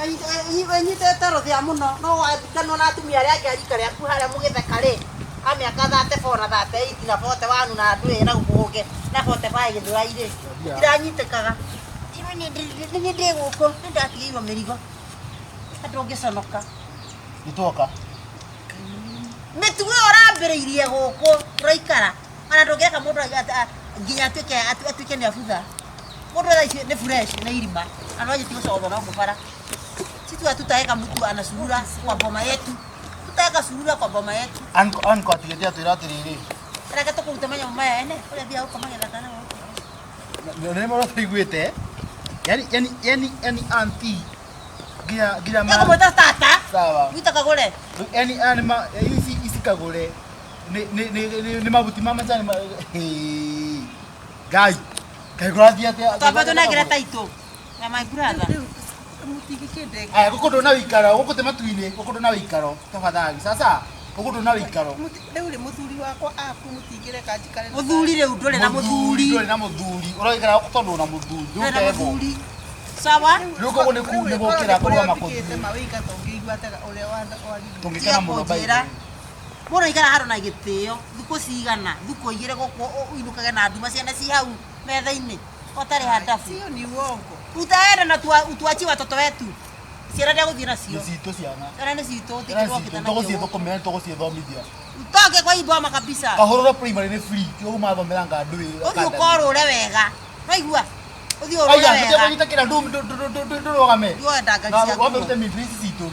Wĩnyitĩte rũthĩa mũno no watiganwo na atumia arĩa angĩ a rika rĩaku harĩa mũgĩtheka rĩ, a mĩaka 34 na 38 na 41 na ndũĩ na gũkũ gũngĩ na 45 Gĩthũrai rĩ, itiranyitĩkaga. Niĩ ndĩ gũkũ nĩ ndatigĩirwo mĩrigo na ndũngĩconoka. Nĩtwoka. Mĩtugo ĩyo ũrambĩrĩirie gũkũ tũraikara ona ndũngĩreka mũndũ nginya atuĩke atuĩke nĩ abutha. Mũndũ thaa ici nĩ fresh nĩ irima na no anjĩtie gũcogotwo na gũkũ bara. Sisi hatutaweka mtu anasurura kwa boma yetu. Tutaweka surura kwa boma yetu. Anko anko atigĩte atwĩra atĩrĩrĩ. Reke tũkũrute manyamũ maya ene ũrĩa thiaga gũkoma gĩthaka na gũkũ. Nĩ mũno tũiguĩte. Yani yani yani yani auntie nginya nginya ma Nĩngũmwĩta tata. Sawa. Wita kagũre. Yani yani ma ici ici kagũre nĩ nĩ nĩ nĩ mabuti ma majani ma Hey. Ngai. Kaĩ kũrathiĩ atĩa? Twambe tũnengere taitũ. Ya my brother. Rĩu mũtingĩkĩnde Aya gũkũ ndũna wĩikaro, gũkũ ti matu-inĩ, gũkũ ndũna wĩikaro tafadhali. Sasa gũkũ ndũna wĩikaro. Rĩu rĩ mũthuri wakwa aku mũtingĩreka njikare na Mũthuri rĩu ndũrĩ na mũthuri. Ndũrĩ na mũthuri. Ũraikara gũkũ tondũ wĩna mũthuri. Ndũrĩ na mũthuri. Sawa? Rĩu koguo nĩ ku- nĩ gũkĩra kũrũgama kũthiĩ kũthiĩ. ma wĩingata ũngĩigua atĩa ũrĩa waririe Tũngĩkena Tiga mũno by the kũnjĩra. way. Mũndũ aikara handũ na gĩtĩo thikũ cigana thikũ igĩrĩ gũkũ ũinũkage na nduma ciana ci hau metha-inĩ ũtarĩ handabu. Sio ni uongo. Utaenda na tuachie watoto wetu. Ciana ndia gũthiĩ nacio. Nĩ citũ ciana. Ciana nĩ citũ Ciana ũtigĩrwo citũ. ũkĩte nakĩo. Tũgũciĩthũkũmĩra nĩ tũgũciĩthomithia. Utoke kwa hii boma kabisa. Kahũrũro primary nĩ free. Tiga mathomera ngandũ Ũthiĩ ũkorũre wega. Waigua? Ũthiĩ ũrũre Aya, wega. kũnyita kĩra ndũrũgame. Thiĩ wenda ngari Na ciaku. wambe rute mindira ici citũ.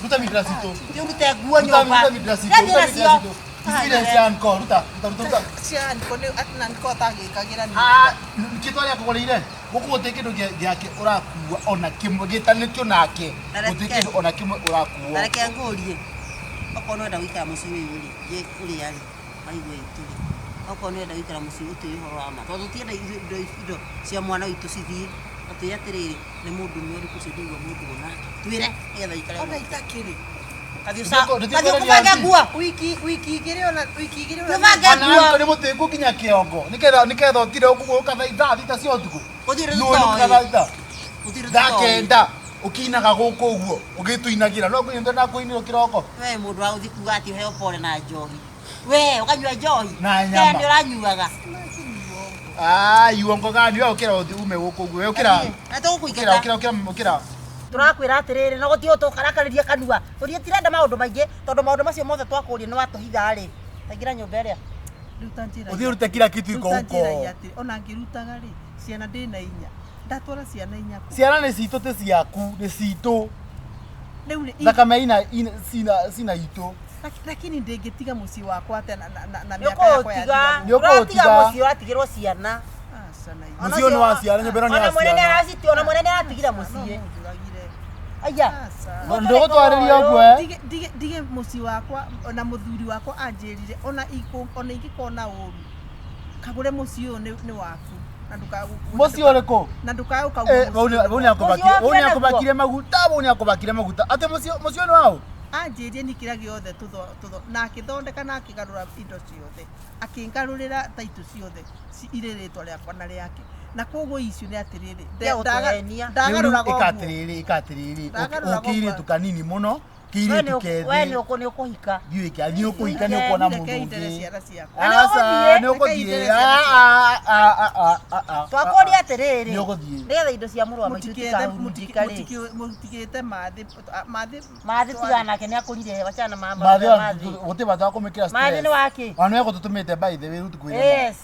Ruta mindira citũ. Thiĩ ũrute nguo Ruta nyũmba. ruta mindira citũ. Thiĩ Ruta mindira nacio. citũ. Ici nĩ cia Anko. Ruta ruta ruta ruta. Cia Anko nĩ atĩ na nĩko atagĩkagĩra nĩ. Ah, nĩkĩ twarĩa kũgũrĩire? Gũkũ gũtirĩ kĩndũ gĩake ũrakua ona kĩmwe gĩtanĩtio nake. Na reke- Gũtirĩ kĩndũ ona kĩmwe Na ũrakua. reke ngũrie okorwo nĩwenda gũikara mũciĩ ũyũ rĩ je ũrĩa rĩ maigua itũ rĩ okorwo nĩwenda gũikara mũciĩ ũtwĩre ũhoro wa ma tondũ tũtienda indo indo cia mwana witũ cithiĩ na twĩre atĩrĩrĩ nĩ mũndũ ũmwe ũrĩkũ ũcio ndĩigua mũndũ ũnake twĩre nĩgetha ikare Ona itakĩrĩ. kathiĩ Ndũthiĩ kathiĩ kwenderia ũbange auntie. nguo Wiki wiki igĩrĩ ona wiki igĩrĩ ona Tũbange Ona nguo Anko nĩ mũtĩku nginya kĩongo. Nĩketha nĩketha ũtire ũgũka thaa thita cia ũtukũ. Gũtirĩ Nũ ũinũkaga tũtoĩ. thaa thita? Gũtirĩ Thaa tũtoĩ. kenda ũkinaga gũkũ ũguo ũgĩtũinagĩra no ngũinĩ ndakũinĩra kĩroko. We mũndũ wa gũthiĩ kuga atĩ ũheo pole na njohi we ũkanyua njohi Na nyama. nĩ ũranyuaga Ah, iuongo gani we ũkĩra ũthiĩ ume gũkũ ũguo. We ũkĩra. na Ũkĩra tũgũkũingata ũkĩra ũkĩra ũkĩra. tũrakwĩra atĩrĩrĩ no gũtirĩ tũkarakarĩria kanua tũthiĩ tirenda maũndũ maingĩ tondũ maũndũ macio mothe twakũria nĩ watũhitha rĩ taingĩra nyũmba ĩrĩa Ruta njĩra. Ũthiĩ ũrute kila kitu iko Ruta huko. njĩra atĩrĩ ona ngĩrutaga rĩ ciana ndĩna inya. Ndatwara ciana inya kũ. Ciana nĩ citũ ti ciaku, nĩ citũ. Rĩu rĩ Thakame ina ina cina cina itũ. lakini ndĩngĩtiga mũciĩ wakwa atĩa na na na na nĩ mĩaka yakwa ũkũũtiga yathira. Nĩ ũkũũtiga. ũratiga mũciĩ ũratigĩrwo ciana Aca na Ona Mũciĩ ũyũ nĩ wa ciana, nyũmba ĩno nĩ ya ona mwene ciana. ona mwene nĩ aratigire mũciĩ aya Aca. Ndũgũtwarĩria ũguo eh? Ndige- ndige ndige mũciĩ wakwa ona mũthuri wakwa anjĩrire ona ona ingĩkona ũru kagũre mũciĩ ũyũ nĩ waku na ndũkae Mũciĩ ũrĩkũ? na ndũkae ũkauga Eh, mũciĩ ũyũ nĩ vau waku. Mũciĩ waku ena nĩakũbakire maguta, vau nĩakũbakire maguta. Atĩ mũciĩ mũciĩ ũyũ nĩ waũ? Anjĩrire ni kĩrĩa gĩothe tũtho na akĩthondeka na akĩgarũra indo ciothe akĩngarũrĩra taitũ ciothe irĩ rĩtwa rĩakwa na rĩake na koguo icio nĩ atĩrĩrĩ Tiga gũtũhenia. ndagarũraga Ĩka ũguo atĩrĩrĩ, ĩka atĩrĩrĩ. Ndagarũraga Ũkĩirĩtu ũguo. kanini mũno, we kĩirĩtu nĩ kethĩ. ũkũhika Ndiũĩ kĩa, nĩ ũkũhika nĩ ũkuona mũndũ Reke indere ũngĩ. ciana ciakwa Na nĩ Aca, ũgũthiĩ. nĩ ũgũthiĩ. Reke indere ciana Ah, ah, ah, ah, ah, ah, twakũria ah. atĩrĩrĩ Nĩ ũgũthiĩ. nĩgetha indo cia mũrũ wa maitũ itikahurunjika rĩ Mũtikĩte mathĩ mathĩ mathĩ tigana nake nĩ akũrire wachana na Mathĩ mathĩ gũtirĩ bata wa kũmĩkĩra mathĩ nĩ stress. wake Ona nĩwe gũtũtũmĩte by the way rĩu tũkwĩre ma. yes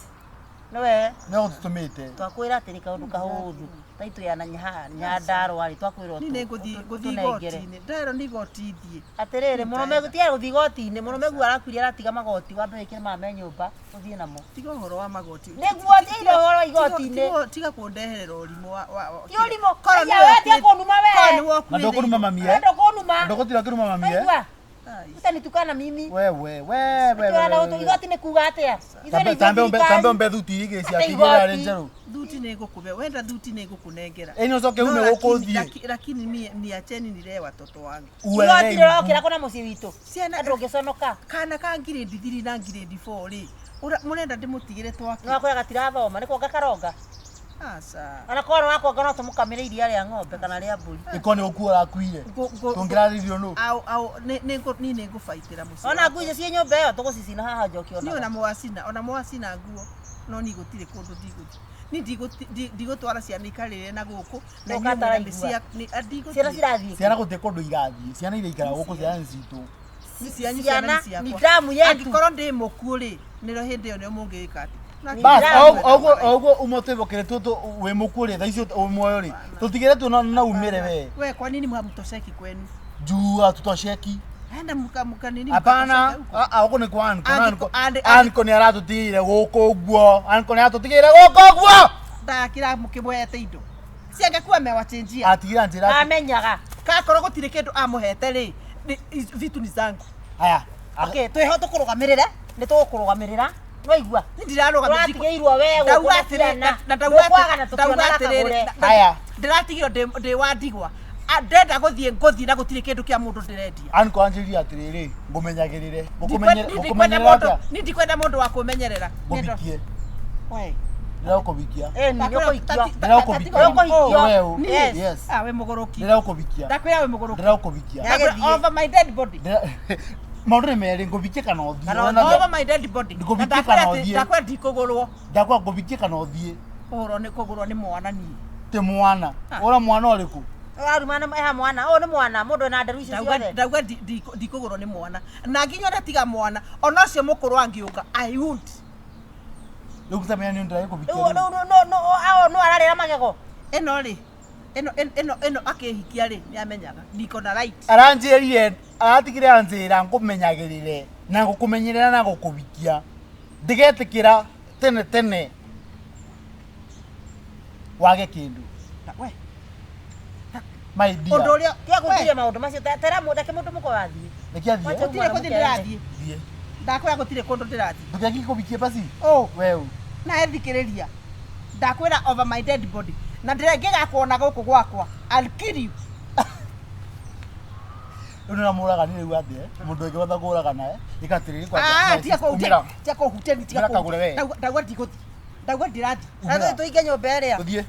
nĩwe Nĩwe gũtũtũmĩte. twakwĩra atĩrĩ kaũndũ kahũthũ taitũ ya na nyandarũa rĩ twakwĩra Niĩ nĩ ngũthiĩ ngũthiĩ tũnengere igoti-inĩ nderwo nĩ igoti thiĩ atĩrĩrĩ mũrũme tiga gũthiĩ igoti-inĩ mũrũme guo arakuire aratiga magoti wambe wĩkĩre maya me nyũmba ũthiĩ namo tiga ũhoro wa magoti nĩguo tiga ũhoro wa igoti-inĩ tiga kũndeherera ũrimũ wa ti ũrimũ Korwo Aya, nĩwe we tiga ũkuĩte- kũnuma we korwo nĩwe Na ndũkũruma mami We eh? ndũkũnuma Ndũgũtira ũkĩruma mami eh? Waigua? Ai. Utanitukana mimi We we we we. Tuana ũtũ igoti nĩ kuga atĩa Ithuĩ nĩ Tambe ithuĩ tambe ombe thirikari. tambe ombe thuti igĩ ciake Atĩ iria irarĩ igoti. njerũ. Thuti nĩ ngũkũbe wenda thuti nĩ ngũkũnengera Ĩni ũcoke No, ume gũkũ lakini- ũthiĩ. lakini mie niacheni nilee watoto wangu Uerere Igoti rĩrokĩra kũna mũciĩ witũ Ciana- andũ ũngĩconoka kana ka ngirĩndi 3 na ngirĩndi 4 rĩ mũrenda ndĩmũtigĩre twake nĩ wakwĩra gatirathoma nĩ kuonga karonga Aca. Ona korwo wakwa no tũmũkamĩre iria rĩa ng'ombe kana rĩa mbũri. Ĩkorwo nĩ gũkua ũrakuire. Tũngĩrarĩrio nũ? Au au nĩ nĩ nĩ nĩ ngũbaitĩra mũciĩ. Ona nguo icio ciĩ nyũmba ĩyo tũgũcicina haha njoki Niĩ ona ona. mwacina, ona mwacina nguo no ni gũtirĩ kũndũ ndigũthiĩ. Ni ndigũtwara ciana ikarĩre na gũkũ na Ndũka inyuĩ mwĩna nĩ taraigua. cia nĩ ndigũthiĩ. Ciana cirathiĩ. Ciana gũtirĩ kũndũ igathiĩ. Ciana iraikara gũkũ, ciana nĩ citũ. Nĩ cianyu, ciana Ciana nĩ ciakwa. ni damu yetu. Angĩkorwo ndĩ mũkuũ rĩ, nĩrĩo hĩndĩ ĩyo nĩyo mũngĩĩka atĩ. Na Bas, Damu. oguo oguo uma twĩbokere tũtũ wĩ mũkuũ rĩ, thaa icio wĩ muoyo rĩ, tũtigĩre tu na umĩre we. We kwa nini hamtosheki kwenu? Juu hatutosheki. Enda muka muka nini Hapana, mkatosheke huko? ah, huko nĩ kwa Anko. Angĩko- Anko nĩ aratũtigĩire gũkũ ũguo. Anko nĩ aratũtigĩire gũkũ ũguo. Ndakĩra mũkĩmũhete indo. Ciangĩkuwa amewachinjia. Atigĩra njĩra atĩ- Amenyaga. Kakorwo gũtirĩ kĩndũ amũhete rĩ, vitu ni zangu. Haya. Okay, twĩho tũkũrũgamĩrĩre, nĩ tũgũkũrũgamĩrĩra. Nĩwaigua? Ni ndirarũgamĩrĩra. Tũratigĩirwo we gũkũ Ndauga na atĩrĩ, ciana. na ndauga Tũkwagana atĩrĩ, ndauga tũkĩonaga atĩrĩrĩ, kagũre. Haya. ndĩratigirwo ndĩ wa ndigwa. Ndenda gũthiĩ ngũthiĩ na gũtirĩ kĩndũ kĩa mũndũ ndĩrendia. Anko anjĩrire atĩrĩrĩ, ngũmenyagĩrĩre. Ndikwenda Ngũkũmenyerera mũndũ, atĩa? ni ndikwenda mũndũ wa kũmenyerera. Ngũbikie. We. Ndĩrakũbikia. Ĩni, nĩũkũhikio. Ndĩrakũbikia. Ũkũhikio. Wewe. Niĩ? Yes. Ah, we mũgũrũki. Ndĩrakũbikia. Ndakwĩra we mũgũrũki. Ndĩrakũbikia. Ndagĩthiĩ. Ndakwĩra over my dead body. Maũndũ nĩ merĩ, ngũbikie kana ũthiĩ. Kana Ũrona Over atĩa? my dead body. Na Ngũbikie ndakwĩra kana atĩ- ũthiĩ. ndakwĩra ndikũgũrwo. Ndakwa ngũbikie kana ũthiĩ. Kũgũrwo nĩ mwana niĩ. Ti mwana. Ah. Ũra mwana ũrĩkũ? Ũrarumana eha mwana. Ũyũ nĩ mwana, mũndũ ena nderu icio Ndauga ciothe. ndauga ndikũgũrwo nĩ mwana. Na nginya ona tiga mwana, ona ũcio mũkũrũ angĩũka, I won't. Rĩu gũtamenya nĩ ndĩragĩkũbikia Rĩu rĩu. no no ararĩra magego. Ĩno rĩ, ĩno ĩno ĩno akĩhikia rĩ, nĩ amenyaga. Niko na right. Aranjĩrire, aratigire anjĩra ngũmenyagĩrĩre na gũkũmenyerera na gũkũbikia. Ndigetĩkĩra tene tene wage kĩndũ. Na we. My dear. Ũndũ ũrĩa Tiga gwĩtiria maũndũ macio. Tera mũndũ, reke mũndũ mũkũrũ athiĩ. Reke athiĩ. Gũtirĩ kũthiĩ ndĩrathiĩ. Thiĩ. Ndakwĩra gũtirĩ kũndũ ndĩrathiĩ. Ndũngĩakĩkũbikie basi? Ũ. Weũ. Na ethikĩrĩria. Ndakwĩra over my dead body. Na ndĩrengĩgakuona gũkũ gwakwa. I'll kill you. Rĩu nĩũramũraga nĩ rĩu atĩa? Mũndũ ũngĩhota kũũragana eh? Ĩka atĩrĩrĩ kwanja. Ah, My tiga sister, kũhutia. umĩra. Tiga kũhutia, tiga Umĩra kagũre we. kũhutia. Ndauga ndigũthiĩ. Ndauga ndirathiĩ. Na Umĩra. tũinge nyũmba ĩrĩa. Tũthiĩ.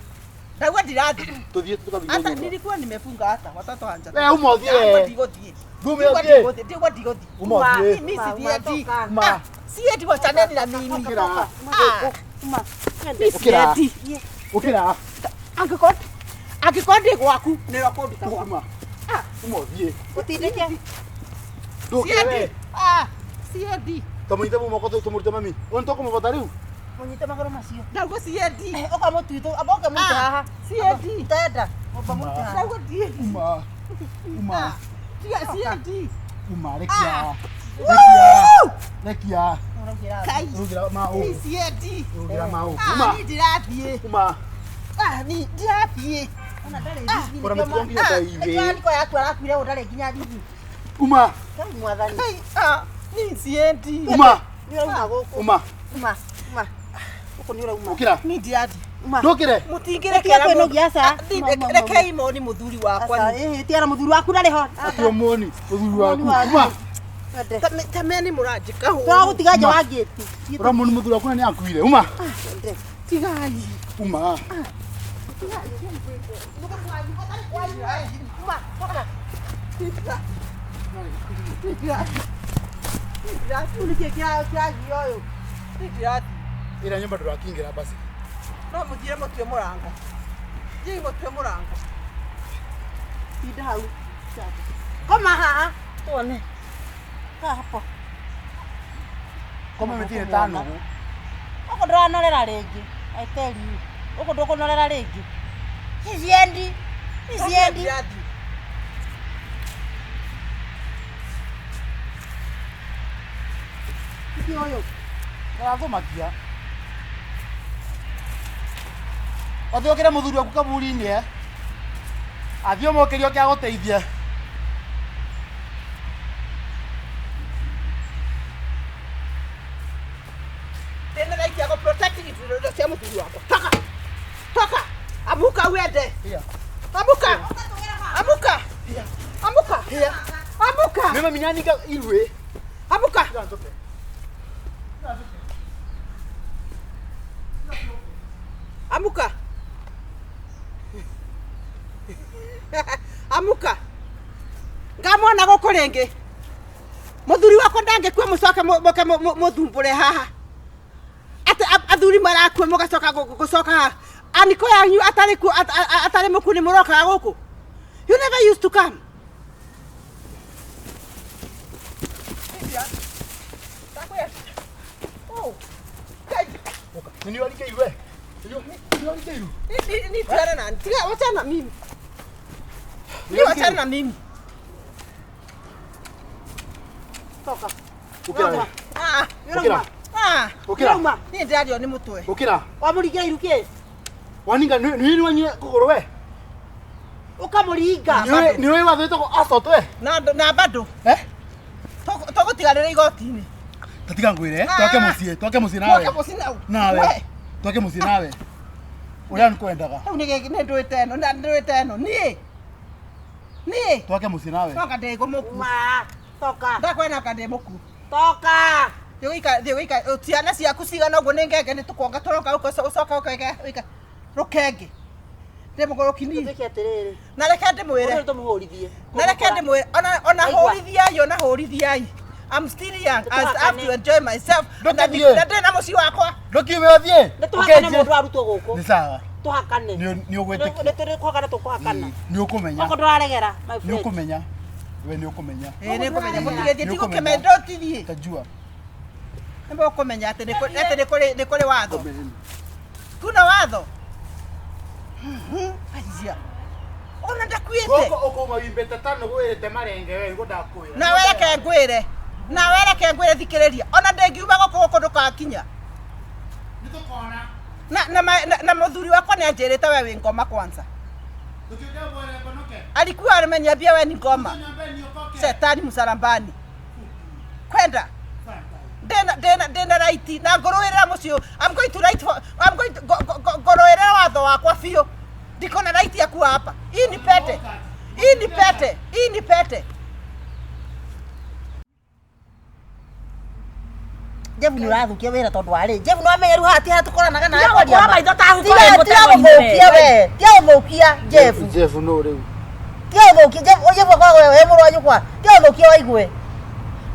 Ndauga ndirathiĩ. Tũthiĩ tũkabinge Hata nyũmba. nilikuwa nimefunga hata watoto hanja. We, uma ũthiĩ we. Ndigũthiĩ. Ndumĩra ũthiĩ. Ndigũthiĩ. Ndigũthiĩ ndigũthiĩ. Uma ũthiĩ. Mimi siendi. Uma. Ah, siendi wachaneni na mimi. Ũkĩra. Ah, mimi Ũkĩra. siendi. Ũkĩra. Angĩkorwo angĩkorwo ndĩ gwaku nĩrĩo kũnduta gwaku. Uma. Ah, Uma ũthiĩ. Ũtindĩke. Ndũkĩre we. siendi. Ah, siendi. Tũmũnyite moko tũmũrute mami. Ũyũ nĩtũkũmũbota rĩu? Mũnyite magũrũ macio. Ndauga siendi. Ũka mũtuitũ, amba ũke mũrute Ah, haha. siendi. Tenda. Amba mũrute haha. Ndauga ndiendi. Uma. Uma. Ah, tiga siendi. Uma rekia. Ah. Rekia. Rekia. Ũraugĩra. Kai. Rũgĩra maũ. Mimi siendi. Rũgĩra maũ. Ah, Uma. niĩ ndirathiĩ. Uma. Ah, niĩ ndirathiĩ. Ona ndarĩ thigi. Ora mĩtugo nginya ta Nĩkĩo ibĩ. andĩko yaku arakuire ũũ ndarĩ nginya thigi. Uma. Kai mwathani. Kai, ah, niĩ siendi. Uma. Nĩ ũrauma gũkũ. Uma. Uma. Uma. Gũkũ nĩ ũrauma. Ũkĩra. Niĩ ndirathiĩ. Uma. Ndũkĩre. Mũtingĩrekera Tiga kwĩnogia, aca. Ah, rekei moni mũthuri wakwa Aca, niĩ. ĩhĩ, tigana mũthuri waku ndarĩ ho. Atĩ ũmuoni mũthuri waku. Mũthuri waku. Uma. Wende. Tameni mũranjĩka ũũ. Tũragũtiga nja Uma. wa ngĩti. Ũramuoni mũthuri waku na nĩ akuire. Uma. Wende. Tigai. Uma. Uma, toka. Ndirathiĩ. Rĩu nĩkĩĩ kĩragio ũyũ? Niĩ ndirathiĩ. Ĩrĩa nyũmba ndũrakĩingĩra basi. No mũthiĩre mũtue mũrango. Thiĩi mũtue mũrango. Tinda hau. Koma haha tuone. Kaa hapo. Koma mĩtĩ ta nũgũ. Gũkũ ndũranorera rĩngĩ. I tell you. Gũkũ ndũkũnorera rĩngĩ. Siendi. Siendi. Ndirathiĩ. Nĩkĩ ũyũ? Ndĩrathũmakia. Ũthiĩ ũkĩre mũthuri waku kaburi-inĩ eh? Athiĩ ũmũkĩrie oke agũteithie. Ndĩna right ya gũ-protect indo cia mũthuri wakwa. Toka. Toka. Amuka uende. Here. Amuka. Amuka. Amuka. Amuka. Mimi minyanika irwe. Amuka. Amuka. Amuka. Ngamwona gũkũ rĩngĩ. Mũthuri wakwa ndangĩkua mũcoke mũke mũthumbũre haha. Atĩ athuri marakua mũgacoka gũcoka haha. Aniko yanyu atarĩ kuo atarĩ mũkuo nĩ mũrokaga gũkũ. You never used to come. Oh. Nĩ warĩkĩirwo we. Nĩ warĩkĩirwo. Ni tiana na tiga wachana na mimi. Ni wachana na mimi. Toka. Ũkĩra we. Ah, Ũkĩra. ah. Ũkĩra. Ni ndĩrario nĩ mũtwe. Ũkĩra. Wamũringa iru kĩ? Waninga nĩ nĩ wanyie kũgũrũ we. Ũkamũringa. Nĩ ũĩ watho wĩtagwo assault we. Na bado Eh? tũgũtiganĩra igoti-inĩ. Tatiga ngwĩre, twake mũciĩ, twake mũciĩ nawe. Mwake mũciĩ nau. Nawe. We. Twake mũciĩ nawe. Ũrĩa nĩkwendaga. Rĩu nĩ nĩ ndũĩte ĩno, na ndũĩte ĩno. Niĩ. Niĩ. Twake mũciĩ nawe. Noka ndĩ mũkuo. Ma. Toka. Ndakwena noka ndĩ mũkuo. Toka. Thiĩ gũika ciana ciaku cigana ũguo nĩ ngenge nĩ tũkuonga tũroka ũcoka ũkaiga ũika rũkenge. Ndĩ mũgũrũki niĩ. Tuĩke atĩrĩrĩ. Na reke ndĩmwĩre. Ũrĩa tũmũhũrithie. Na reke ndĩmwĩre ona Waigua. hũrithiai ona hũrithiai. I'm still young. I have to enjoy myself. Na Ndũkathiĩ. na ndĩ na mũciĩ wakwa. Ndũkiume ũthiĩ. Nĩ tũhakane mũndũ arutwo gũkũ. Nĩ sawa. Tũhakane. Nĩ ũgwĩtĩkia. Nĩ tũrĩ kũhakana tũkũhakana. Nĩ ũkũmenya. Okorwo ndũraregera, my Nĩ friend. ũkũmenya. We nĩ ũkũmenya. Ĩĩ nĩ ngũmenya Nĩ mũtigĩthiĩ ũkũmenya. tigũkĩmenya ndũtithiĩ. Tajua. Nĩ mũkũmenya atĩ nĩ kũrĩ nĩ kũrĩ watho. Kuna watho. Aiya. Ona ndakuĩte. Gũkũ ũkũma wimbĩte tano gwĩrĩte marenge we nĩguo ndakwĩra. Na we reke ngwĩre. Na we reke ngwĩre thikĩrĩria. Ona ndĩngiuma gũkũ gũkũ ndũgakinya. Nĩ tũkona. Na mũthuri wakwa nĩ anjĩrĩte we wĩ ngoma kwanza. Tũkiuga bwana konoke. Alikuwa ameniambia we ni ngoma. Niambie niokoke. Shetani msalambani. Kwenda. Ndĩna right na ngũrũĩrĩra mũciĩ ũyũ. I'm going to write for I'm going to ngũrũĩrĩra watho wakwa biũ. Ndiko na right ya kuwa hapa. Hii ni pete. Hii ni pete. Hii ni pete. Jeff nĩ ũrathũkia wĩra tondũ warĩ. Jeff nĩ wamenya rĩu haha ti haha tũkoranaga nawe Tiga kwaria gũkũra ma. maitho ta Tiga gũkũra tiga gũthũkia we. Tiga gũthũkia Jeff. Jeff no rĩu. Tiga gũthũkia Jeff. O Jeff akoragwo we mũrũ wa nyũkwa. Tiga gũthũkia waigue.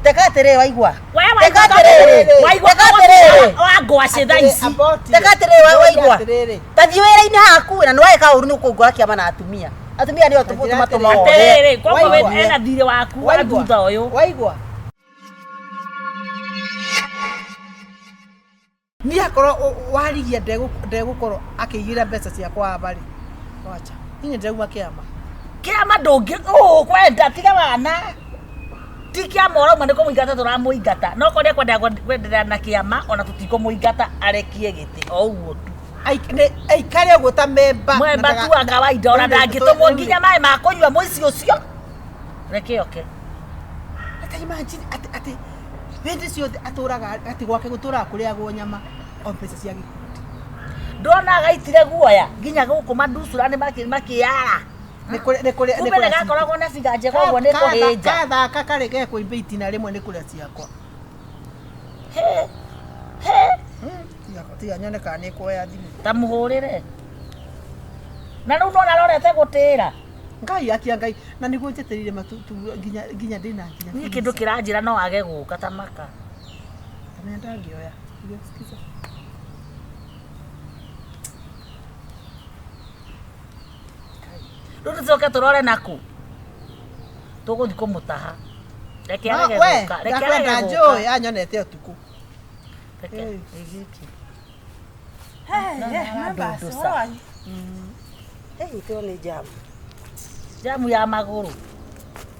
Teka atĩrĩrĩ waigua. Teka atĩrĩrĩ. Waigua Teka atĩrĩrĩ. wa ngwacĩ thaa ici. Teka atĩrĩrĩ waigua. Atĩrĩrĩ. Ta thiĩ wĩra-inĩ haku na nĩ weka ũru nĩ ũkũngora kĩama na atumia. Atumia nĩo tũmatũma othe. Atĩrĩrĩ, koguo Waigua. ena thirĩ waku wa Waigua. thutha ũyũ. Waigua. Niĩ akorwo warigia ndegũkorwo akĩigĩra mbeca ciakwa haha rĩ. Wacha. Niĩ ndĩrauma kĩama. Kĩama ndũngĩ ũkwenda tiga wana. Ti kĩama ũrauma nĩ kũmũingata tũramũingata. No korwo nĩekwenda kwenderea na kĩama ona tũtikũmũingata arekie gĩtĩ o ũguo tu. Aikare ũguo ta memba. Mwemba tu wa kawaida ona ndangĩtũmwo nginya maĩ ma kũnyua mũici ũcio. Reke oke. Ata imagine atĩ atĩ hĩndĩ ciothe atũraga atĩ gwake gũtũraga kũrĩagwo nyama o mbeca cia gĩkundi. Ndona agaitire guoya nginya gũkũ manducura nĩ makĩara. Nĩ kũrĩ nĩ kũrĩ Kumbe nĩ gakoragwo na biga njega ũguo nĩ kũhĩnja. Kathaka karĩ gekũimba itina rĩmwe nĩ kũrĩa ciakwa. He. He. Tiga nyone kana nĩ kuoya thimũ. Ta mũhũrĩre. Na rĩu ndona arorete gũtĩra. Ngai akia Ngai na nĩguo njetereire matu nginya nginya ndĩna nginya. Niĩ kĩndũ kĩranjĩra no age gũka ta maka. Kamenya ndangĩoya. Tiga sikiza. Rĩu tũcoke tũrore naku. Tũgũthiĩ kũmũtaha. Reke No, arege we, gũka. Reke ndakwenda arege njũĩ gũka. anyonete ũtukũ. Reke. Ĩĩ. Ĩgĩki. Ndunduca. Ĩnyitĩrwo nĩ jamu. Jamu ya magũrũ.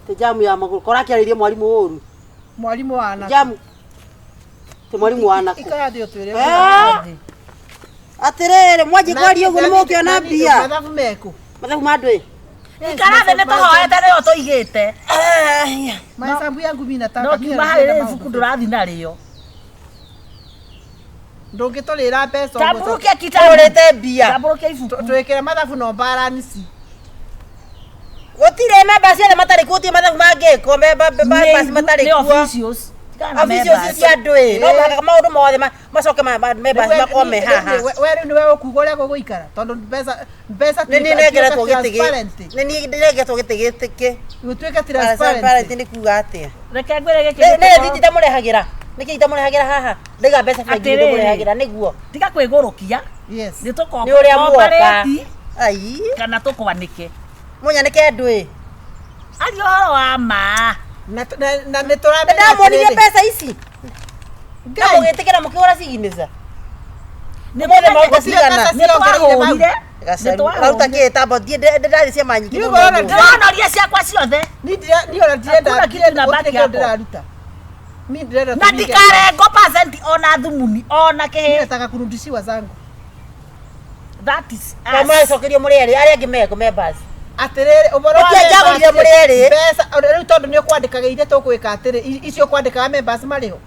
Ti jamu ya magũrũ. Kora akĩarĩirie mwarimũ ũru. Mwarimũ wa nako. Jamu. Ti mwarimũ wa nako. Ikara thĩ ũtwĩre. Eh? Atĩrĩrĩ mwanjie kwaria ũguo nĩ mũkĩona mbia. Mathabu meku. Mathabu ma andũ ĩ. Ikara thĩ nĩ tũhoete nĩyo tũigĩte. Mahesabu yangu mimi nataka. No mimi kiuma napenda harĩ maũndũ. ibuku ndũrathiĩ narĩo. Ndũngĩtũrĩra mbeca ũguo Tambũrũkia kitabu. Tũrĩte mbia. Tambũrũkia ibuku. twĩkĩre mathabu no balance. Gũtirĩ memba ciothe matarĩ kuo gũtirĩ mathabu mangĩkwo memba basi matarĩ Nĩ kuo. officials. Tigana na Ofici icio members. cia andũ ĩ no mũhaka maũndũ mothe macoke members makorwo me haha. We rĩu nĩwe ũkuga ũrĩa gũgũikara tondũ mbeca mbeca Nĩ niĩ nengeretwo gĩtĩ nĩ niĩ nengeretwo gĩtĩ gĩtĩ kĩ gũtuĩke transparent transparent. nĩ kuga atĩa? Reke ngwĩre gĩkĩ Nĩ gĩtĩ rĩthiti itamũrehagĩra, nĩkĩ itamũrehagĩra haha? Ndaiga mbeca bengi Atĩrĩrĩ. ndĩmũrehagĩra nĩguo. Tiga kwĩgũrũkia. Yes. Nĩ tũko Nĩ ũrĩa muoka. cooperate Ai. Kana tũkwanĩke. Mũnyanĩke andũ ĩ. Aria ũhoro wa ma. Na nĩ tũramenya Ndamuonirie atĩrĩrĩ. mbeca ici. Na Ngai. mũgĩtĩkĩra mũkĩhũra signature. Nĩ Ũmũthĩ maruta nĩ cigana? twahũrire. Nĩ Gacaru. Raruta twahũrire. kĩ tambo thiĩ ndĩrathiĩ ciama nyingĩ Niĩ mũno ngorora ũmũthĩ. Ndĩronoria ciakwa ciothe. Niĩ niĩ ona ndirenda Hakuna kitu na gũtirĩ baki kĩndũ hapo. ndĩraruta. Mimi ndirenda Na tũhinge- ndikarengo percent ona thumuni ona Mimi kĩhĩ. nataka kurudishiwa zangu. That is Tondũ us. mũracokerio mũrĩ erĩ arĩa angĩ meko members. Atĩrĩrĩ, ũhoro wa Mũtianjagũrire members mũrĩ erĩ. mbeca ona rĩu tondũ nĩ ũkwandĩkaga iria tũkwĩka atĩrĩ icio ũkwandĩkaga members marĩ ho.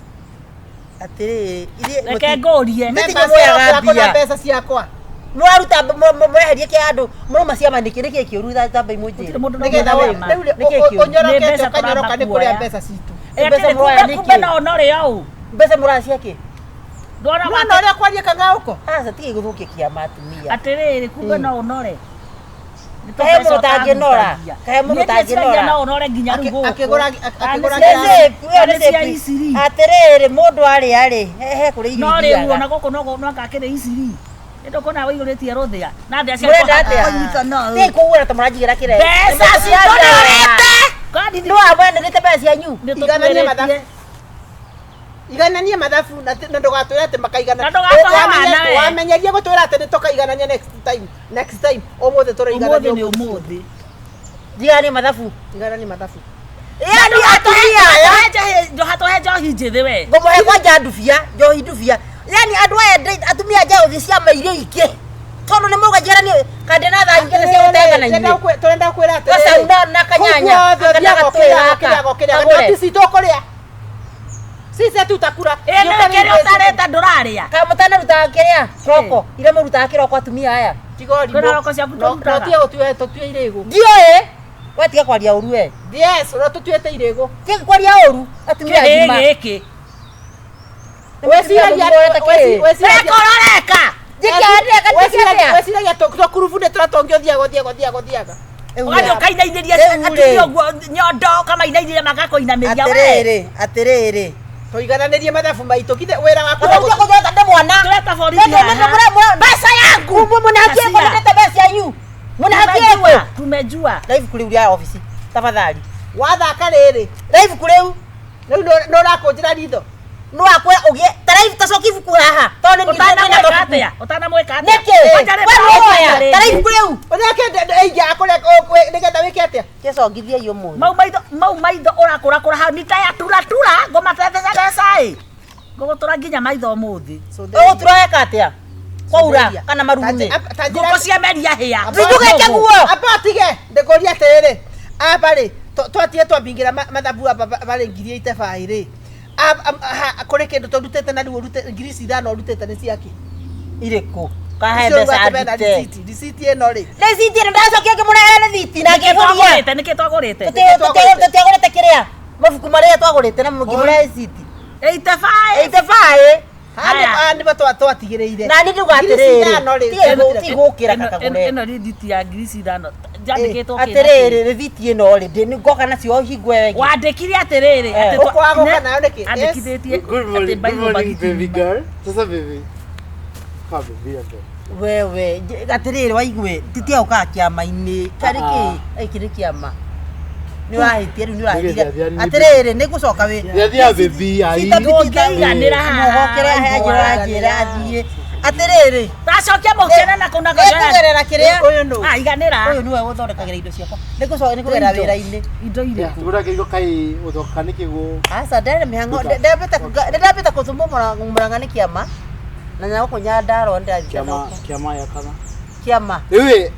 Atĩrĩrĩ, ithuĩ Reke mũti- ngũrie. Nĩ Members tinya yakwa na mbia. mbeca ciakwa. Mũraruta mũreherie kĩa andũ mũrauma ciama nĩkĩ nĩkĩ kĩũru tambai mũnjĩre. Gũtirĩ mũndũ Nĩgetha no we ma. rĩu Nĩkĩ kĩũru? ũnyorokete Nĩ mbeca ũkanyoroka nĩ tũramba kũrĩa kuoya. mbeca citũ. Ĩ, Mbeca atĩrĩ, mũroya kumbe kumbe nĩkĩ? no ũnore ũũ. Mbeca mũroya ciakĩ? Ndwona Mwana ũrĩa kwaria kang'aũko. Aca tigai gũthũkia kĩama atumia. Atĩrĩrĩ, kumbe no ũnore. Nĩ Kahe tũmbeca mũndũ ũtangĩnora. ũtahutagia. Kahe mũndũ Niĩ ndĩciragia ũtangĩnora. no ũnore nginya rĩu gũkũ. Akĩgũra Kana Nĩ nĩ safe, ĩyo kana nĩ nĩ cia safe. Isiri. Atĩrĩrĩ, mũndũ arĩa rĩ, he kũrĩ irio No rĩu ithiaga. ona gũkũ no ngakĩrĩ Isiri. Nĩ ndũkuona wĩihũrĩtie rũthĩa. Na thĩa Mũrenda atĩa? Kũnyita no. Tigai kũgũra ta mũranjigĩra kĩrere. Mbeca citũ nĩ ũrĩte. Kwani Nĩ wamwenderete mbeca cianyu? nĩ Iganania tũtwĩrĩtie. mathabu. Igananie mathabu na ndũgatwĩre atĩ makaigana. Na ndũgatũhe wana we. Wamenyerie gũtwĩra atĩ nĩ tũkaiganania next time. Next time ũmũthĩ Ũmũthĩ tũraiganania. nĩ ũmũthĩ. Njigananie mathabu. Igananie mathabu. Yani atumia aya. Ndũgatũhe njohi njĩthĩ we. Ngũmũhe kwanja ndubia, njohi ndubia. Yani andũ aya atumia nja gũthiĩ ciama iria ingĩ. Tondũ nĩ mũrauga njigananie kande na thaa ingĩ cia gũtenga na inyuĩ. Tũrenda kwĩra atĩrĩrĩ. Gacaũ na kanyanya. Kũu guothe Aka na ũthiaga gatũĩ ũkĩrĩaga, gaka. ũkĩrĩaga, ũkĩrĩaga. Kagũre. No ti citũ ũkũrĩa. Sisi hatutakula. Ĩ nĩ kĩrĩa ũtarĩte ndũrarĩa. Kana mũtanarutaga kĩrĩa? Kĩroko. Iria mũrutaga kĩroko atumia aya. Tiga ũrimũ. Kwĩna roko ciaku tũrutaga. No tiga gũtue tũtue irĩgũ. Ndiũĩ. We tiga kwaria ũru we. Yes, no tũtuĩte irĩgũ. Tiga kwaria ũru atumia Kĩhĩ agima. gĩkĩ. Weciragia weciragia Reka ũroreka. weciragia tũkurubu nĩ tũrĩa tũngĩ ũthiaga ũthiaga ũthiaga ũthiaga. Ũgathiĩ ũkainainĩria Rĩu rĩ. atumia ũguo nyondo ũkamainainĩria magakũinamĩria we. Atĩrĩrĩ, atĩrĩrĩ. Tũigananĩrie mathabu maitũ kithe wĩra waku Ũrauga kũnjota ndĩ mwana. Tũreta borithi haha. Mbeca yangu. Mũnahakie Kacia. kũndĩte mbeca cianyu. Mũnahakie Tumejua, kũ? tumejua. Na ibuku rĩu rĩa obici. Tafadhali. wathaka rĩrĩ Na ibuku rĩu rĩu nĩ ũrakũnjĩra ritho. no akwĩra ũgĩe ta raibu tacoki ibuku haha. Tondũ nĩ Ũtanamwĩka atĩa? Ũtanamwĩka atĩa? Nĩkĩ? Kwanja rĩ, We woya. rĩngĩ. Ta ibuku rĩu. Ũrĩa aingiaga kũrĩa nĩgetha wĩke atĩa? Kĩcongithie ũmũthĩ. Mau maitho mau maitho ũrakũrakũra hau nĩ ta ya tura tura ngũmatetheca mbeca ĩ. Ngũgũtũra nginya maitho ũmũthĩ. Ũgũtura weka atĩa? Kwaura kana marurumĩ? Ngũkũ cia meria hĩa. Ndũgeke guo. Amba tige ndĩkũria atĩrĩrĩ aba rĩ twatige twambingĩra mathabu aba barĩ 85,000 rĩ kũrĩ kĩndũ tũrutĩte na rĩu ũrutĩte 5,000 ũrutĩte nĩ ciakĩ? Irĩkũ? Kahe Icio mbeca ũgwate bena ndute. rĩciti rĩciti ĩno rĩ. Rĩciti ĩno ndacokia ngĩmũrehera rĩthiti na Nĩkĩ ngĩbũria. twagũrĩte? Nĩkĩ twagũrĩte? Tũtiagũrĩte kĩrĩa? Mabuku marĩa twagũrĩte na mũngĩmũrehe rĩciti. 85. 85. Haya. Haha nĩmo twatigĩrĩire. Na niĩ ndauga Ngiri atĩrĩrĩ, cithano rĩ, tiga gũkĩra Ĩno- kakagũre. Ĩno rĩthiti ya 5,000 njandĩkĩtwo kĩ na kĩ? Atĩrĩrĩ, rĩthiti ĩno rĩ, ngoka nacio hingo ĩyo ĩngĩ. Wandĩkire atĩrĩrĩ Eh. atĩ twa- Ũkwaga gũka ne- nayo nĩkĩ? Yes. Andĩkithĩtie Good atĩ morning, good mbairwo morning, mbagiti baby ng'ima. girl. Sasa baby. Ka baby hapo. Wewe, atĩrĩrĩ waigue, titia ũkaga kĩama-inĩ. Karĩ kĩ? Gĩkĩ nĩ kĩama. Nĩ ũrahĩtia rĩu nĩ ũrahĩtia. Nĩ gĩthiathia- Atĩrĩrĩ, nĩ ngũcoka wĩ. Gĩthiathia baby ai. Ndũngĩiganĩra haha. Mũgokere anjĩra anjĩra athiĩ. Atĩrĩrĩ, Tacokia mũciana na kũu na nĩngũgerera kĩrĩa. Ũyũ nũ? Ah, iganĩra. Ũyũ nĩwe ũthondekagĩra indo ciakwa. Nĩngũcoka nĩngũgerera Indo. wĩra-inĩ. Indo irĩkũ? Tugura kĩgo kai uthoka nĩ kĩgo. Aca ndarĩ mĩhang'o ndambĩte gũtũmwo Murang'a nĩ kĩama na nyagũkũ Nyandarũa nĩndathiĩte Kĩama nako. kĩama ya kana. Kĩama. Rĩu ĩ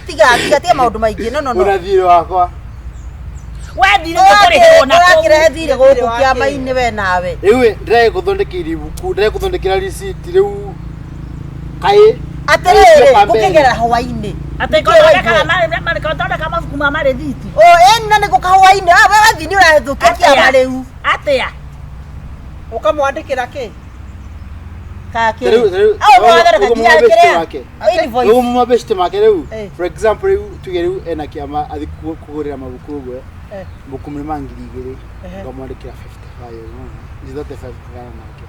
Tiga tiga tiga maũndũ maingĩ no no no. una thiirĩ wakwa. We thirĩ nĩũkũrĩhĩrwo na kũu. Ũrakĩrehe thirĩ gũkũ kĩama-inĩ we nawe. Rĩu ĩ ndĩragĩgũthondekeire ibuku, ndĩragĩgũthondekera receipt rĩu kai. Atĩrĩrĩ, ngũkĩgerera hwaĩ-inĩ. Atĩ ngũthondeka mabuku ma marĩthiti. O ĩni na nĩngũka hwaĩ-inĩ. Ah, we wathiĩ nĩ ũrathũkia kĩama rĩu. Atĩa? Ũkamwandĩkĩra kĩ? Kaki. Rĩu Au mwathara ũguo nginya mabeshte kĩrĩa. make. Invoice. Rĩu mabeshte make rĩu. Eh. For example rĩu tuge rĩu ena kĩama athi kũgũrĩra mabuku ũguo. Eh. Mabuku ma 2000. Ehe. Ngamwandĩkĩra 55 unaona. Hizo zote 5 kugana nake.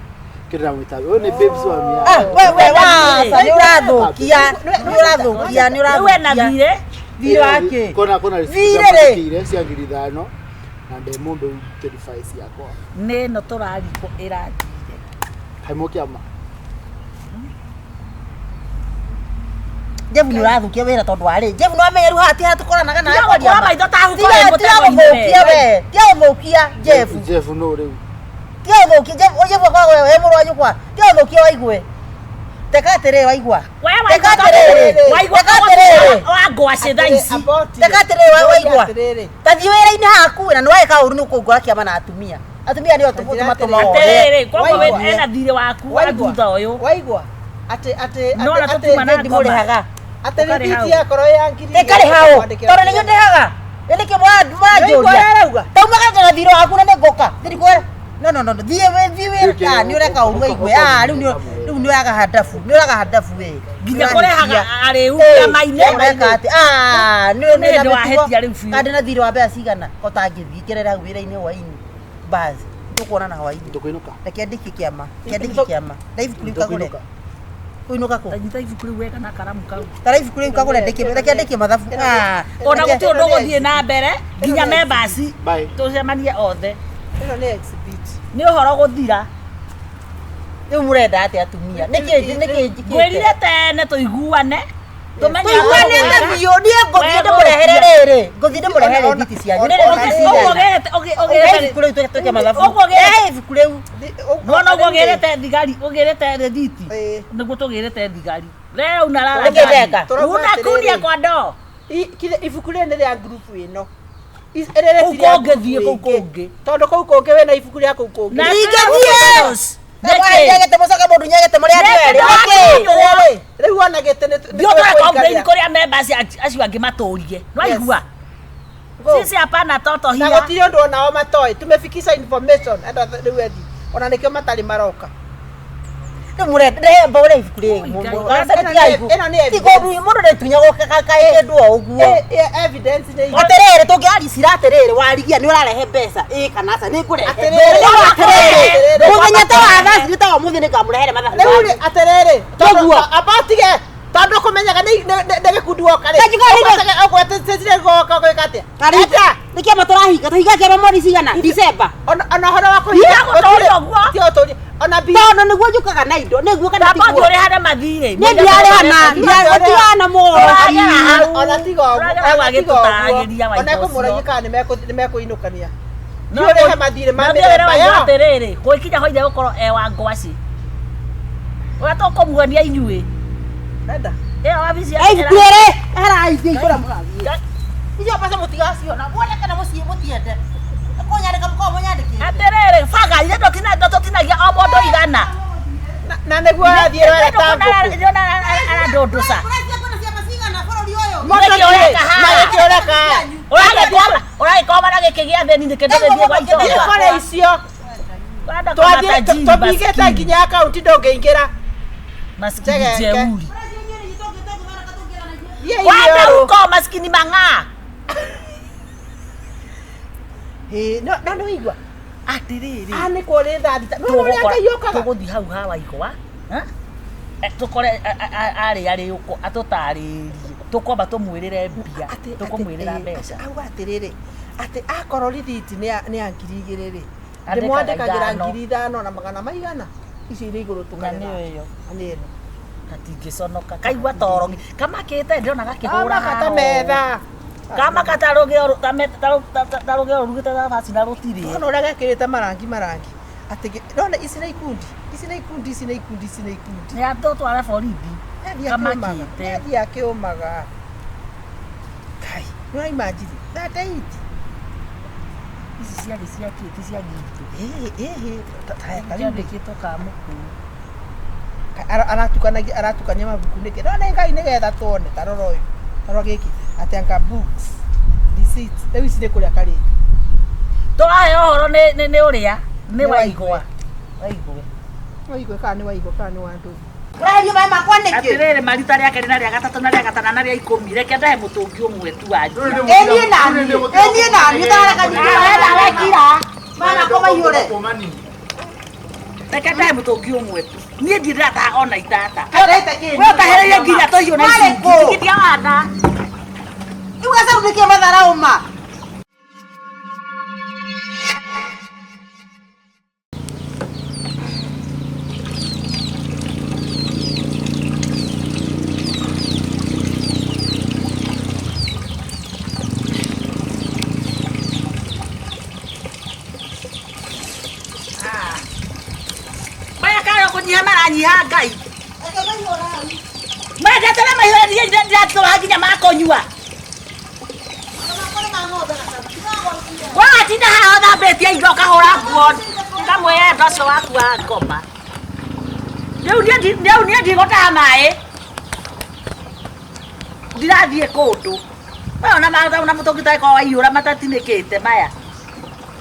Kĩndũ ndamwĩta ũyũ nĩ babes wa mia. Ah, we we wa, nĩ ũrathũkia, nĩ ũrathũkia, nĩ Rĩu ena ũrathũkia. thirĩ. Thirĩ wake. Kona kona receipt Thirĩ rĩ. ciamwandĩkĩire cia 5000 na ndemũmbe 25 ciakwa. Nĩ ĩno tũrarikwo ĩrathire. Kaimũ kĩama. Jebu nĩ ũrathũkia wĩra tondũ warĩ. Jebu no amenye rĩu haha ti haha tũkoranaga nawe Tiga kwaria gũkũra ma. maitho ta huko Tiga wĩ tiga mũtego-inĩ gũthũkia we. we. Tiga gũthũkia Jebu. Jeff no rĩu. Tiga gũthũkia Jebu, o Jebu akoragwo we mũrũ wa nyũkwa. Tiga gũthũkia waigue. Teka atĩrĩrĩ waigua. We Teka waigua atĩrĩrĩ. waigua Teka atĩrĩrĩ. wa ngwacĩ thaa ici. Teka atĩrĩrĩ waigua. Atĩrĩrĩ. Ta thiĩ wĩra-inĩ haku na nĩ wagĩka ũru nĩ ũkũngora kĩama na atumia. Atumia nĩo tũmatũma othe. Atĩrĩrĩ, koguo Waigua. ena thirĩ waku wa Waigua. thutha ũyũ. Waigua. Atĩ atĩ No, na atĩ tũtiuma na atĩ Ndimũrĩhaga. atĩ Ũkarĩha rĩthiti ũ. yakorwo ya ngiri Ndĩkarĩ hau tondũ nĩguo ndĩhaga nĩkĩ Nĩwaigua mũranjũria ũrĩa arauga? taumaga na thirĩ waku na nĩngũka thirikwe no no no no thiĩ thiĩ wĩra Thiĩ ah nĩ ũreka ũru waigue ah rĩu rĩu nĩ ũraga handabu nĩ ũraga handabu we Nginya kũrehaga arĩu kĩama-inĩ. ũreka atĩ ah nĩ Nĩ hĩndĩ wahĩtia rĩu biũ. kandĩ na thirĩ wa mbeca cigana ko tangĩthiĩ ngerera hau wĩra-inĩ hwaĩ-inĩ bas tũkuonana hwaĩ-inĩ Tũkũinũka. reke ndĩkie kĩama reke ndĩkie kĩama na ibuku rĩu kagũre Tũkũinũka. kũinũka kũ Tanyita ibuku rĩu wega na karamu kau. tara ibuku rĩu kagũre ndĩkie reke ndĩkie mathabu ah Ona reke- gũtirĩ ũndũ ũgũthiĩ na mbere nginya members Bye. tũcemanie othe. Ĩno nĩ exhibit. Nĩ ũhoro gũthira. rĩu mũrenda atĩa atumia nĩkĩ nĩkĩ njĩkĩte Ngwĩrire tene tũiguane. Tũmenye tũiguanĩte biũ niĩ ngũthiĩ ndĩmũrehere rĩrĩ ngũthiĩ ndĩmũrehere thiti cianyu nĩ rĩthiti Ũguo cigana ũgĩrĩte Ũgĩre ibuku rĩu twĩke mathabu Ũguo ũgĩrĩte- Rehe ibuku rĩu Nona ũguo ũgĩrĩte thigari ũgĩrĩte rĩthiti Ĩĩ. nĩguo tũgĩrĩte thigari rĩu unalala Nĩkĩ ndeka? Tũrauga una kunia atĩrĩrĩ. kwa ndoo Ibuku rĩrĩ nĩ rĩa ngurubu ĩno. Rĩrĩ Kũu ti rĩa kũngĩ thiĩ, ngurubu kũu ĩngĩ. kũngĩ. Tondũ kũu kũngĩ wĩna ibuku rĩa kũu kũngĩ. Na Ndingĩthiĩ! Nĩkĩ? Nyegete mũcoke mũndũ nyegete mũrĩ andũ Nĩkĩ erĩ ndĩrathiĩ? nĩkĩ Atĩrĩrĩ, rĩu ona gĩtĩ nĩ Ndio tũra complain kũrĩa members acio angĩ matũrie nĩwaigua sisi hapana toto Na hia gũtirĩ ũndũ onao matoĩ. Tumefikisha information andũ rĩu ethi. Ona nĩkĩo matarĩ maroka. rĩu mũrenda rehe mbũre ibuku rĩrĩ Ĩno nĩ evidence. mũndũ nĩtunyagwo kaĩndũ o ũguo Evidence nĩ atĩrĩrĩ tũngĩaricira atĩrĩrĩ warigia nĩ ũrarehe mbeca ĩ kana aca nĩ ngũrehe Atĩrĩrĩ. Rĩu atĩrĩrĩ Atĩrĩrĩ. mũthenya ta wa thaa cita wa mũthĩ nĩngamũrehere mathabu Rĩu rĩ atĩrĩrĩ Tũguo. amba ũtige tondũ kũmenyaga nĩ gĩkundi woka rĩ Kanjũka rĩ- ũgwetĩtire goka gwĩka atĩa Karita, nĩ kĩama tũrahinga tũhinga kĩama mweri cigana December ona ona ũhoro wa kũhinga Tiga gũtũria ũguo. tiga gũtũria ona bi tondũ nĩguo njũkaga na indo nĩguo kana Tamba tiguo ũthiĩ ũrĩhane mathirĩ niĩ ndirarĩhana gũtirana mũro Ũragera hau. ona tiga ũguo Ũragera hau ona tiga ũguo agĩtũtaragĩria ona waigua ekũmũragia ũcio. kana nĩmekũinũkania Thiĩ ũrĩhe mathirĩ ma Na thiĩ wĩre mĩthemba waigua ĩyo. atĩrĩrĩ gũgĩkinya hwainĩ gũkorwo e wa ngwacĩ ũrĩa tũkũmuonia inyuĩ Enda. ĩyo wabici ibuku rĩrĩ heraithia ikũrĩa mũrathiĩ icio mbeca mũtigaciona muone kana mũciĩ mũtiende kũnyandĩka mũkorwo mũnyandĩkĩte atĩrĩrĩ banga ithe tũtinagia o mũndũ igana Na nĩguo athiĩ were ta ngũkũ. ndĩrona arandũndũca Ũracia ciama cigana bũrũri ũyũ Nĩkĩ ũreka haha? Na gĩkĩ ũreka haha? Ũragĩkoma na gĩkĩ gĩa thĩni nĩkĩ ndũgĩthiĩ gwa Thiĩ itonga kũrĩa icio Ũrenda kũma Twathiĩ- tajiri, tũbingĩte maskini. nginya akaunti ndũngĩingĩra Maskini Njegeke. jeuri Thiĩ Kwenda irio. huko maskini mang'aa Ĩĩ, no nĩ waigua atĩrĩrĩ Ah, nĩ kũrĩ thaa thita no ũrĩa Ngai okaga tũgũthiĩ hau ha waigwa tũkore arĩ arĩ ũkũ atũtarĩrie tũkwamba tũmwĩrĩre mbia tũkũmwĩrĩra mbeca auga atĩrĩrĩ atĩ akorwo rithiti nĩ ya 2000 rĩ Andĩkaga ndĩmwandĩkagĩra ithano. 5000 na magana maigana icio irĩ igũrũ Na tũkarĩra nĩyo ĩyo. Na nĩ ĩno gatingĩconoka kaigua toro kamakĩte ndĩrona gakĩhũra Kamaka ta haro. metha kamaka ta rũgĩo ta rũgĩo rũrugĩte thabaci na rũtirĩ Ona ũrĩa gekĩrĩte marangi marangi atĩ nona ici nĩ ikundi ici nĩ ikundi ici nĩ ikundi ici nĩ ikundi nĩ atũtware borithi Nĩathiĩ akĩũmaga kamakĩte nĩathiĩ akĩũmaga Kai nĩ ũraimagine 38 ici ciarĩ cia kĩ ti cia gitũ ĩĩ ĩĩ ta rĩu rĩ, kĩandĩkĩtwo kamũkũ aratukanagia aratukania mabuku nĩkĩ no nĩ Ngai nĩgetha tuone ta rora ũyũ ta rora gĩkĩ atĩ anga books receipts rĩu ici nĩ kũrĩa karĩte tũraheo ũhoro nĩ ũrĩa nĩ Nĩ waigwa Waigue. Waigua kana nĩ waigua kana nĩ wandũ. Ũraherio maĩ makwa nĩkĩ? Atĩrĩrĩ marita rĩa kerĩ na rĩa gatatũ na rĩa gatano na rĩa ikũmi reke ndahe mũtũngi ũmwe tu wanjia. Ĩ niĩ nani? Ĩ niĩ nani? Ũtarareka nyingĩ Nawe nawe kira. Maĩ makwa maihũre. Reke ndahe mũtũngi ũmwe tu. Niĩ ndirĩrataha ona itata. Karehe kĩndũ. We ũtahereire nginya tũhiũ na Marĩ icungi. kũ? Tigithia wana. Rĩu gacaũ nĩkĩo matharaũ ma. Maya kayo kũnyiha maranyiha Ngai. Reke maihũre hau. Mendete na maihũre niĩ ndiratũra nginya makũnyua. Makwa nĩ ma ng'ombe gacaũ. Tiga Watinda haha ũthambĩtie indo ũkahũra nguo. Ngamwenda ũcio waku wa ngoma. Rĩu niĩ rĩu niĩ ndigũtaha maĩ. Ndirathiĩ kũndũ. Maya ona ona mũtũngi ũtangĩkorwo waiyũra matatinĩkĩte maya.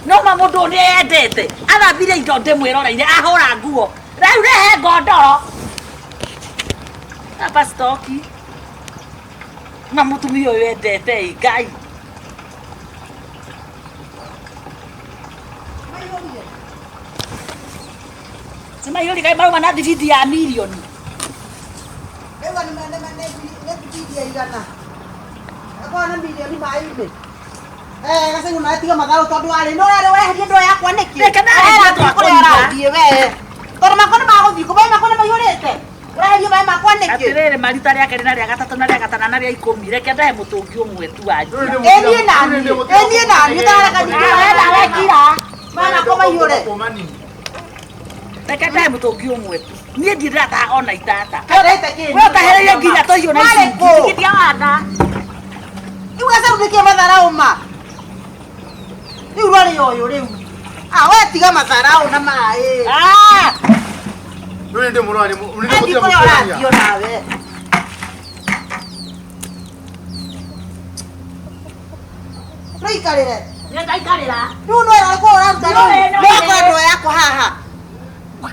No ma mũndũ ũyũ nĩendete. Athambirie indo ndĩmwĩroreire ahũra nguo. Rĩu rehe ngondoro. Hapa stoki. Na mũtumia ũyũ endete ĩ Ngai. Nĩ maihũri kaĩ marauma na thibindi ya mirioni. Rĩu nĩ thibindi ya igana. Akorwo nĩ mirioni maĩ-inĩ. Eh, gacaũ nawe tiga matharũ tondũ warĩ no ũrarĩ weherie ndoo yakwa nĩkĩ? Reke nawe Ũrathiĩ twakũnyua. kũrĩa ũrathiĩ we. Tondũ makwa nĩ magũthiĩ kũ maĩ makwa nĩ maihũrĩte. Ũraherio maĩ makwa nĩkĩ? Atĩrĩrĩ marita rĩa kerĩ na rĩa gatatũ na rĩa gatano na rĩa ikũmi reke ndahe mũtũngi ũmwe tu wanjia. Ĩ niĩ nani? Ĩ niĩ nani? Ũtarareka nyingĩ Nawe nawe kira. Maĩ makwa maihũre. Reke ndahe mũtũngi ũmwe tu. Niĩ ndirĩrataha ona itata. Karehe kĩndũ. We ũtahereire nginya tũhiũ na Marĩ icungi. kũ? Tigithia wana. Rĩu gacaũ nĩkĩo matharaũ ma. Rĩu rwarĩ ũyũ rĩu. Ah, we tiga matharaũ na maĩ. Ah! Athiĩ kũrĩa ũrathiĩ onawe. Rũikarĩre. Nĩ ndaikarĩra. Rĩu no ĩrarĩ ũraruta rĩu. Nĩũĩ, nĩũĩ. No akorwo ndoo yakwa haha.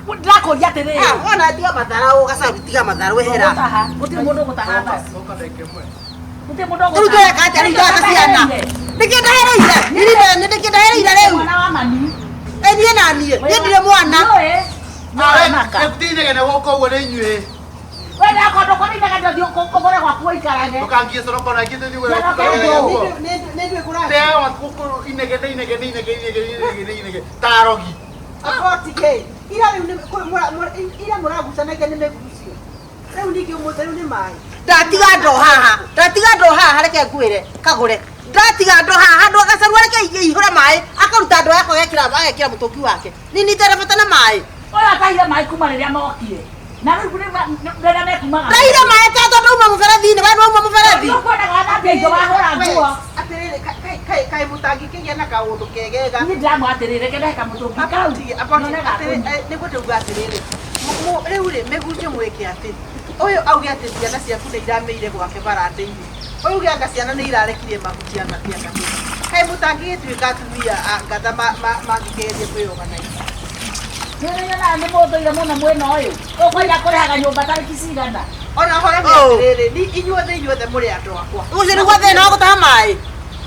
Ndĩrakũria atĩrĩrĩ. Ah, wona tiga matharau gacaũ tiga matharau ehera. Gũtaha. Gũtirĩ mũndũ ũgũtaha basi. Gũtirĩ mũndũ Rĩu ndĩreka atĩa rĩu ndaka ciana. Nĩkĩ ndahereire? Nĩ nĩkĩ ndahereire rĩu? Mwana wa mami. Ĩ niĩ na niĩ. Niĩ ndirĩ mwana. Nĩũĩ. Nĩũĩ maka. We ndakondũ kũrĩ inegene ũthiĩ ũgũre gwaku ũikarage. Nĩ ndwĩ kũrathiĩ. Tarogi. Akotige. Ira rĩu nĩ ira mũragucanagia nĩ mĩgucio. Rĩu ningĩ ũmũthĩ rĩu nĩ maĩ. Ndatiga ndoo haha. Ndatiga ndoo haha reke ngwĩre kagũre. Ndatiga ndoo haha handũ gacaru reke ihũre maĩ akaruta ndoo yakwa agekĩra agekĩra mũtũngi wake. Niĩ nitare bata na maĩ. Ũyũ atahire maĩ kuma rĩrĩa mokire. Na rĩu rĩrĩa mekumaga. Ndaire maĩ ta tondũ uma mũberethi-inĩ we nĩwauma mũberethi. Ũkwendaga wathambia indo wahũra nguo. Atĩrĩrĩ kaĩ mũtangĩkĩgĩa na kaũndũ kegega. Niĩ ndĩramwĩra atĩrĩrĩ reke ndahe kamũtũngi kau. None gakũnyua. Nĩguo ndauga atĩrĩrĩ rĩu rĩ mĩgucio mwĩke atĩ ũyũ auge atĩ ciana ciaku nĩ iramĩire gwake baranda-inĩ ũyũ uge anga ciana nĩ irarekirie mahuti anga kĩanga kaĩ mũtangĩgĩtuĩka atumia a ngatha mangĩkĩgeria kwĩyoganaica. Nĩũrĩ nĩ mũthũire mũno mwena ũyũ. Ũkwenda kũrĩhaga nyũmba tarĩki cigana. Ona horo nĩ Oh. atĩrĩrĩ ni inyuothe inyuothe mũrĩ andũ akwa. Ũcio nĩguo thĩna wa gũtaha maĩ.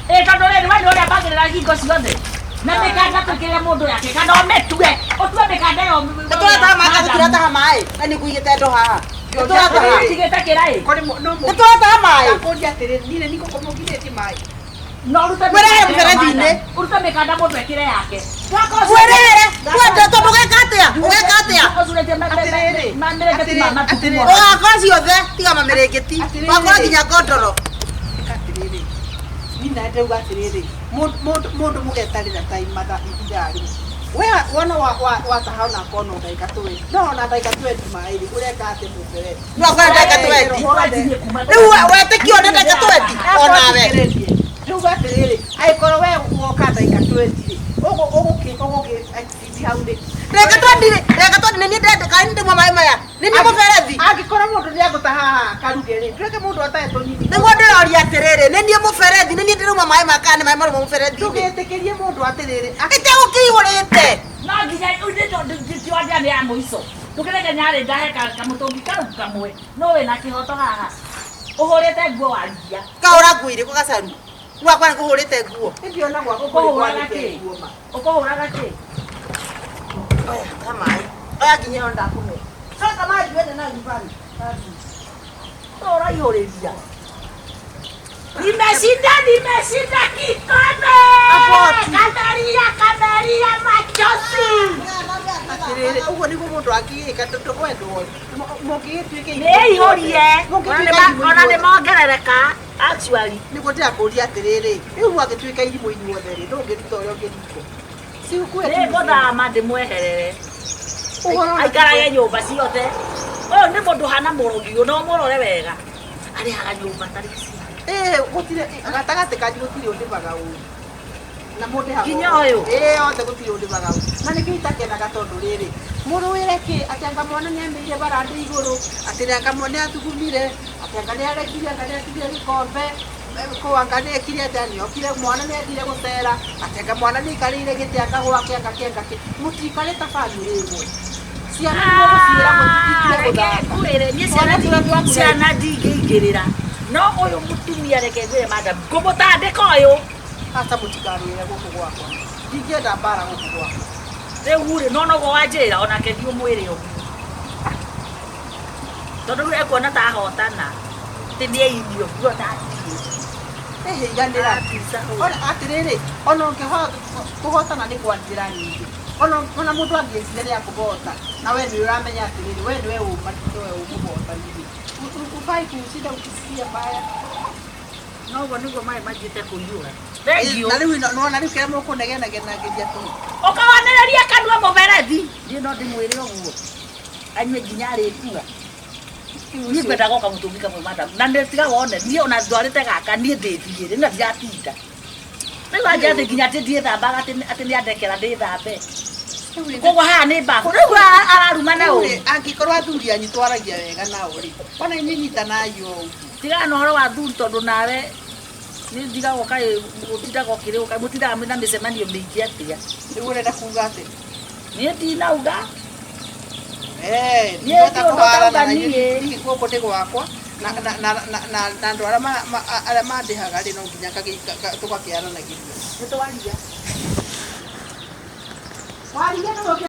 Ĩ tondũ rĩrĩ we nĩ ũrĩa mbagĩrĩra hingo ciothe. Na mĩkanda twĩkĩrĩre mũndũ yake kana ũmĩtue. Ũtue mĩkanda ĩyo. Nĩtũrataha maĩ kana tũtirataha maĩ? Na nĩ ngũigĩte ndoo haha. Nĩtũrataha. Tigĩte kĩraĩ. Kũrĩ no Nĩtũrataha maĩ. Ndakũria atĩrĩrĩ niĩ nĩ mũgirĩtie maĩ. No ũrute Mwĩrehere mĩkanda ĩyo mũberethi-inĩ. madam. Ũrute mĩkanda mũndũ ekĩre yake. Mwĩrehere. Twende tondũ ũgeka atĩa? Ũgeka atĩa? Atĩrĩrĩ, Mamĩrĩngĩti ma matukũ atĩrĩrĩ. mothe. Ũgakora ciothe tiga mamĩrĩngĩti. Atĩrĩrĩ. Ũgakora nginya ngondoro. Ĩka atĩrĩrĩ niĩ na ndauga atĩrĩrĩ mũndũ mũgetarĩra time mathaa ithaa rĩmwe we wona wataha ona akorwo no ndagĩka 20 no ona ndagĩka 20 maĩ rĩ ũreka atĩ mũberethi. No akora ndagĩka 20. Rĩu wetĩkio nĩ ndagĩka 20 onawe. Ndauga atĩrĩrĩ angĩkorwo we woka ndagĩka 20 rĩ ũgũkĩ hau nĩkĩ? Ndagĩka 20 rĩ, ndagĩka 20 nĩ niĩ ndĩrenda kana nĩ ndĩmwe maĩ maya. Nĩ niĩ mũberethi. Angĩkorwo mũndũ nĩ agũtaha haha akaruge rĩ ndũreke mũndũ atahe tũnini. Nĩguo ndĩroria atĩrĩrĩ, nĩ niĩ mũberethi, nĩ niĩ ndĩrauma maĩ maya kana nĩ maĩ marauma mũberethi-inĩ. Ndũgĩtĩkĩrie mũndũ atĩrĩrĩ Ĩtegũkĩihũrĩte. No nginya ndĩtiwanja nĩ ya mũico. Ndũkĩreke nyarĩ ndahe kamũtũngi kau kamwe. No wĩna kĩhoto haha. Ũhũrĩte nguo warigia. Kahũra nguo irĩkũ gacaru? Gwakwa nĩ kũhũrĩte nguo. Ĩndĩ ona gwaku kũrĩ Ũkũhũraga kwanĩke kĩ? nguo ma. Ũkũhũraga kĩ? Oya, ta maĩ. Oya nginya ĩyo ndakũhe. Coka maji wende nayo nyumbani. Ũraihũrĩria. Nimeshinda, nimeshinda kikombe. Kameria, kameria machozi. Atĩrĩrĩ, ũguo nĩguo mũndũ angĩgĩka tondũ wendwo mũngĩgĩtuĩka Nĩihũrie. Mũngĩtuĩka Ona nĩ mongerereka. Actually. nĩguo ndĩrakũria atĩrĩrĩ, rĩu mwangĩtuĩka irimũ inyuothe rĩ, ndũngĩruta ũrĩa ũngĩrutwo. Cigũkue Nĩ ngũthama ndĩmweherere. Ũhoro Aikarage nyũmba ciothe. Ũyũ nĩ mũndũ hana mũrogi ũyũ, no mũrore wega. Arĩhaga nyũmba tarĩ cia. Ĩĩ, gũtirĩ gatagatĩ kanyu gũtirĩ ũndĩbaga ũru. Na mũndĩhaga Nginya ũru. ũyũ? Ĩĩ, othe gũtirĩ ũndĩbaga ũru. Na nĩkĩo itakenaga tondũ rĩrĩ, mũrũĩre kĩ atĩ anga mwana nĩamĩire baranda igũrũ, atĩ anga mwana nĩathugumire, atĩ anga nĩarekire, anga nĩatigire gĩkombe, kũ anga nĩekire atĩa, nĩokire mwana nĩathire gũcera, atĩ anga mwana nĩaikarĩire gĩtĩ anga gwake anga kĩ anga kĩ. Mũtiikare ta bamĩrĩ ĩmwe. Ciana nĩmũgũciĩra mũtitige Reke gũthaka. ngwĩre, niĩ Twana tũrĩa twaku ciana ndingĩingĩrĩra. No ũyũ mũtumia reke ngwĩre madam, ngũmũtandĩka ũyũ. Aca mũtikarũĩre gũkũ gwakwa. Ndingĩenda mbara gũkũ gwakwa. Rĩu rĩ, no noguo wanjĩra onake thiĩ ũmwĩre ũguo. Tondũ rĩu ekuona ta ahotana. Atĩ nĩeinio nguo ta ndirĩ. Ĩhĩ, iganĩra. Ona atĩrĩrĩ, ona ũngĩhota kũhotana nĩ kwa njĩra nyingĩ. Ona mũndũ angĩciria nĩ akũhota, na we nĩ ũramenya atĩrĩrĩ, we nĩwe ũma nĩwe ũkũhota-rĩ. Ufai kushinda ukisikia mbaya. Noguo nĩguo maĩ manjĩte kũiyũra. Thengiũ. Na rĩu nĩwona rĩu kĩrĩa mũkũnegenagenagĩria tũhũ. Ũkawanĩrĩria kanua mũberethi. Niĩ no ndĩmwĩre ũguo. Anyue nginya arĩkua. Niĩ ngwendaga o kamũtũngi kamwe madam. Na nĩ tiga wone, niĩ ona ndwarĩte gaka niĩ ndĩthiĩre na ndiratinda. Rĩu anjĩra atĩ nginya atĩ ndiĩthambaga atĩ nĩandekera ndĩthambe. Koguo haha nĩ mbabu. Rĩu ararumana Rĩu ũru. rĩ, angĩkorwo athuri anyu twaragia wega nao rĩ, ona inyuĩ nyitanai o ũguo. Tigana na ũhoro wa athuri tondũ nawe nĩ ndigagwo kaĩ ũtindaga ũkĩrĩũka mũtindaga mwĩna mĩcemanio mĩingĩ atĩa. Nĩguo ũrenda kuga atĩ? Niĩ ndinauga. Eh, Niĩ ndingĩhota ndiũndũ kũharana ndauga na inyuĩ, niĩ. niĩ gũkũ nĩ gwakwa na na na na na na andũ arĩa arĩa mandĩhaga rĩ no nginya tũgakĩaranagĩria. Nĩ twaria. Waria nĩwe.